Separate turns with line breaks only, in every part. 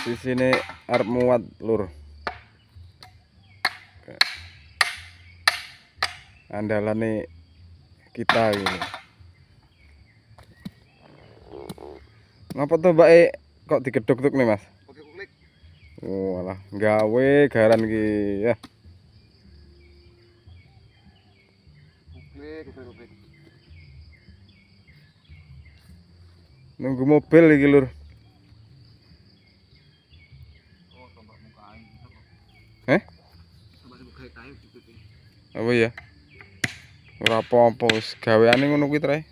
Posisine arep muat lur. Andalane kita ini. Ngapa to mbake kok digedhog-gedhog nih, Mas? Oh, alah, gawe garan iki ya. Nunggu mobil iki lur. Eh? Apa ya? Ora apa-apa wis gaweane ngono kuwi trae.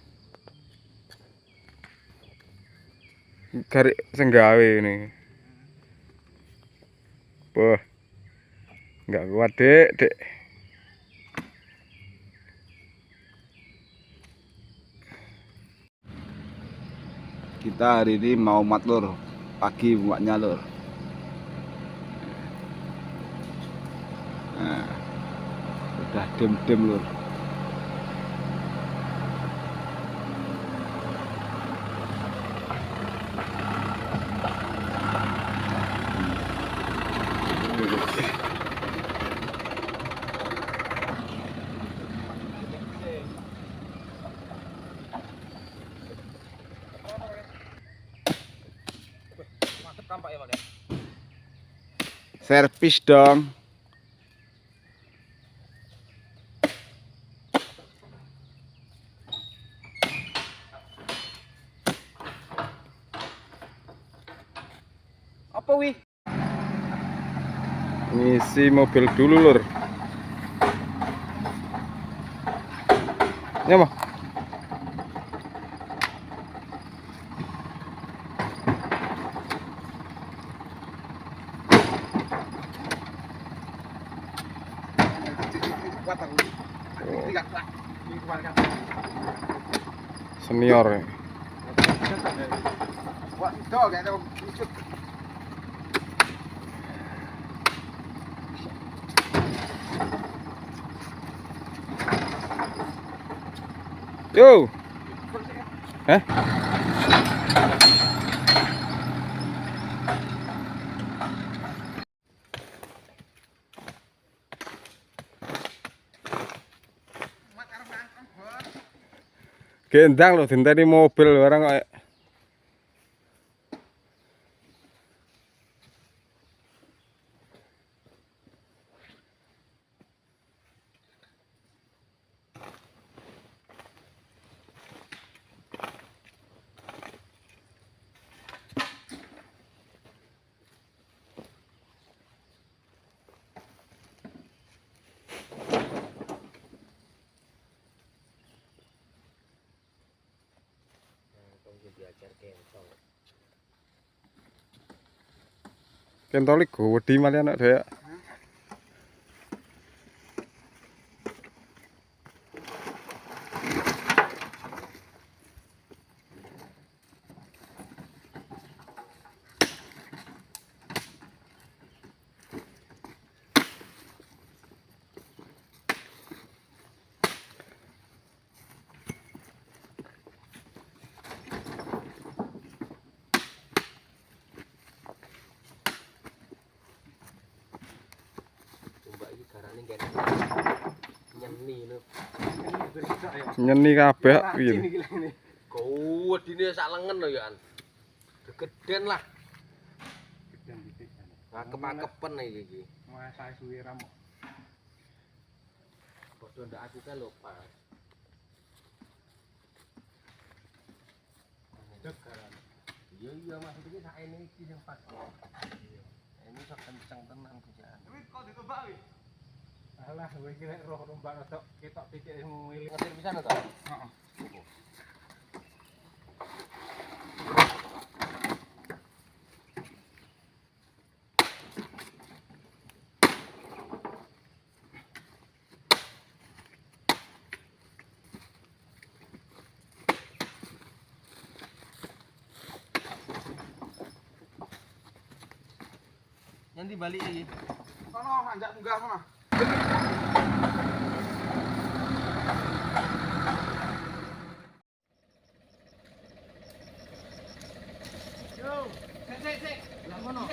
Garik sing gawe ini. Wah. Enggak kuat, Dek, Dek.
Kita hari ini mau mat lur, pagi muatnya lur. Nah, udah dem-dem lur. Servis dong.
Apa wih?
Ngisi mobil dulu lur. Ya mah. Senior. Yo. Heh? Gendang lho dinteni mobil barang kok. Kentol iki wedi malah anak dhewe. Nyeni kabeh piye.
Gawedine sak lengen lho ya an. Gegeden lah.
Geden titik.
Akep-akepen iki iki.
Masae suwe ra mok.
Padha ndak aku kan lho pas. Iya iya maksud iki sakene iki sing pas. Iya. Ini sok kenceng tenan kujan.
Kuwi kok ditombak kuwi. Alah, kowe iki nek roh rombak rodok ketok titik ngene.
Ngetir pisan to?
Heeh.
Nanti balik iki.
Kono anjak munggah kono.
Yo, sik sik sik.
Oh,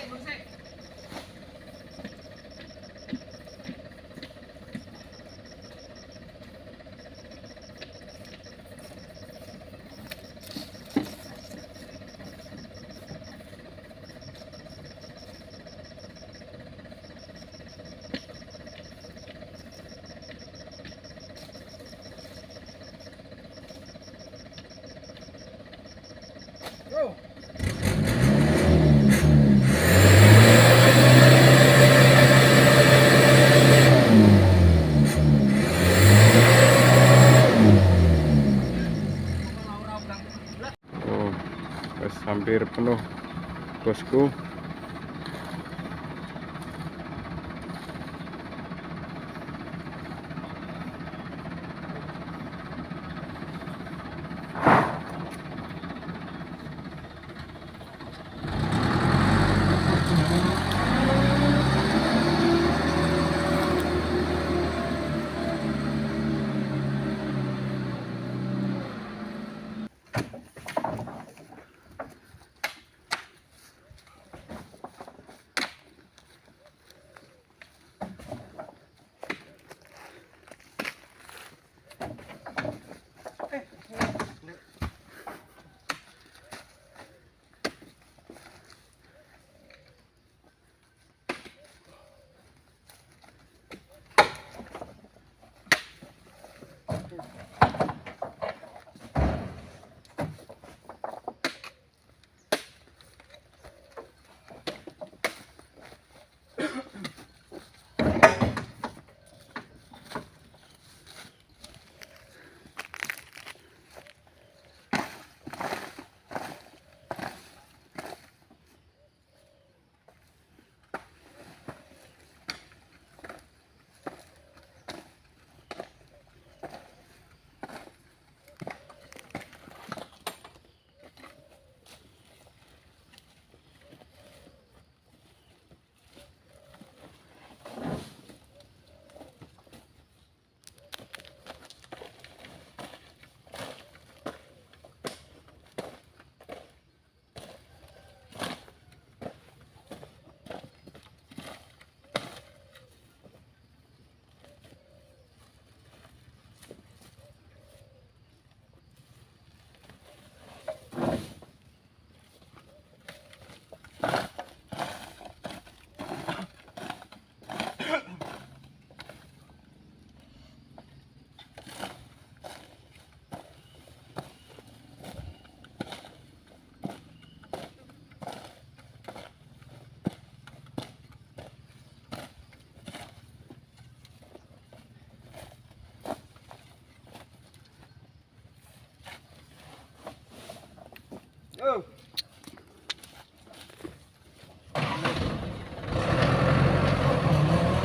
wis hampir penuh bosku.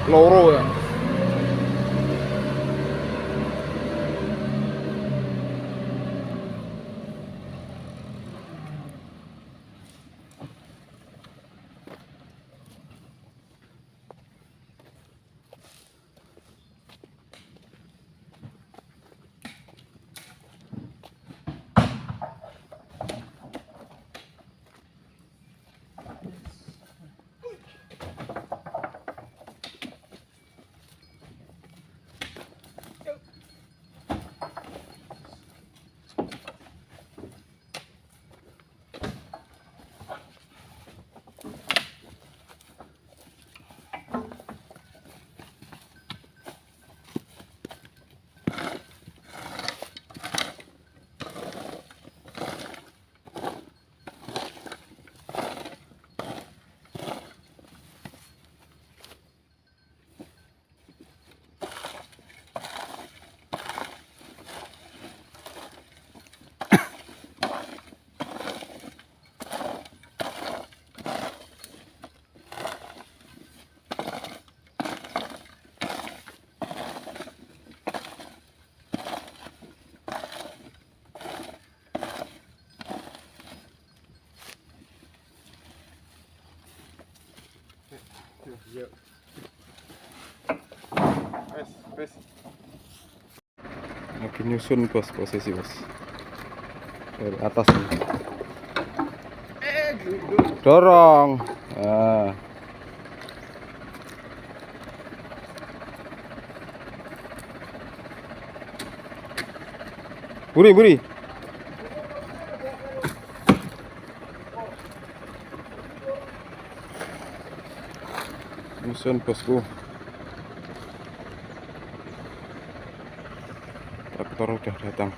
Loro ya.
Wes, wes. Lagi nyusun bos posisi bos. Dari atas nih. Dorong. Ah. Buri, buri. Musun bosku. Traktor udah datang.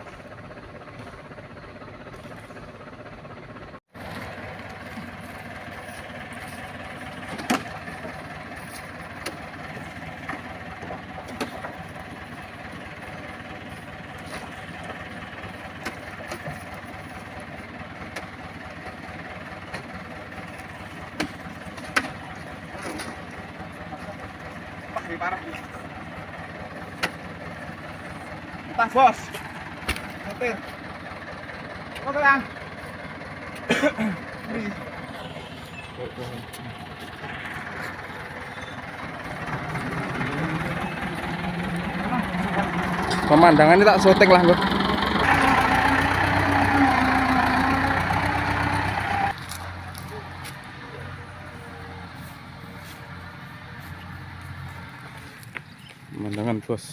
Parah. Entah bos. Nyetir. Kok telang?
Pemandangannya tak syuting lah gue. Pemandangan bos.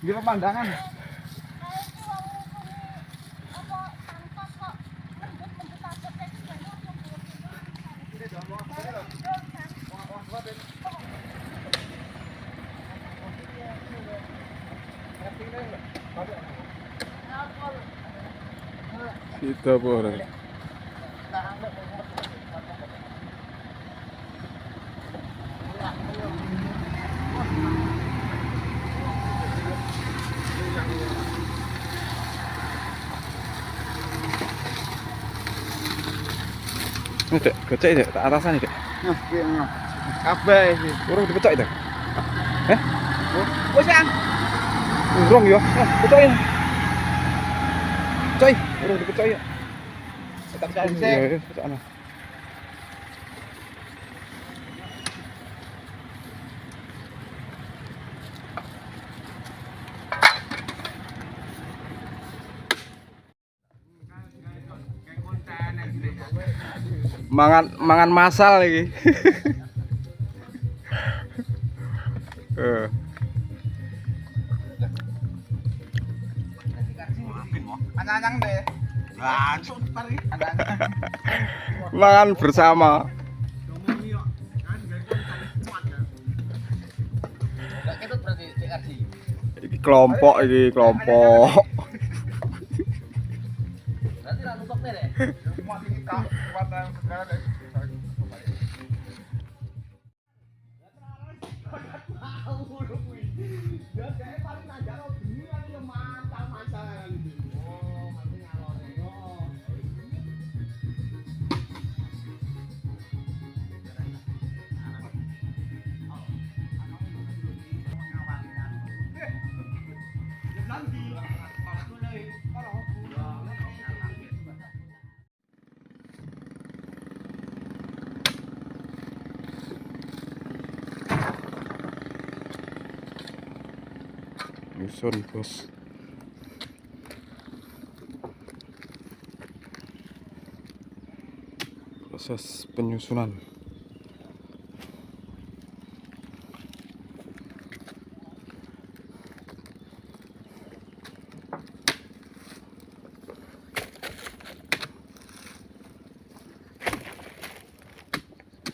Ini pemandangan.
Kita boleh. Ini dek, gocek dek, tak atasan dek.
Kabeh iki.
Urung dipecok itu. Eh?
Wis, Kang.
Urung ya. Pecok ya. Coy, urung dipecok ya.
Tak sik.
Iya, pecok ana. Mangan masal iki. Makan bersama. Iki kelompok, iki kelompok. Nyusun bos. Proses penyusunan.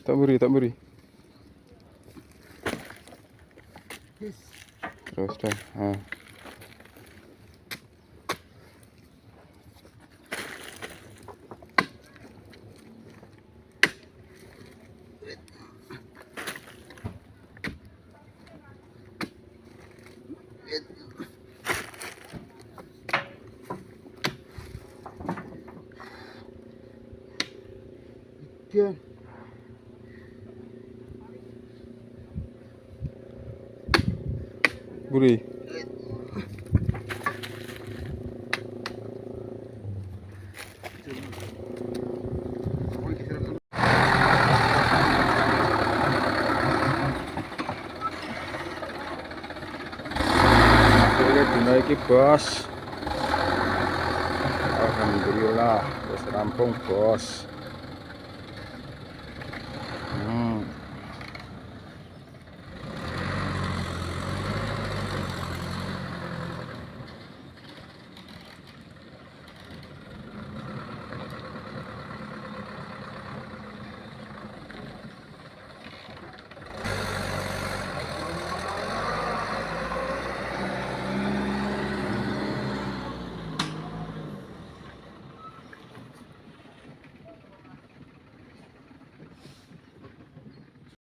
Tak beri, tak beri. Terus dah. Ha. Buri. dina iki, Bos. Alhamdulillah wis rampung, Bos.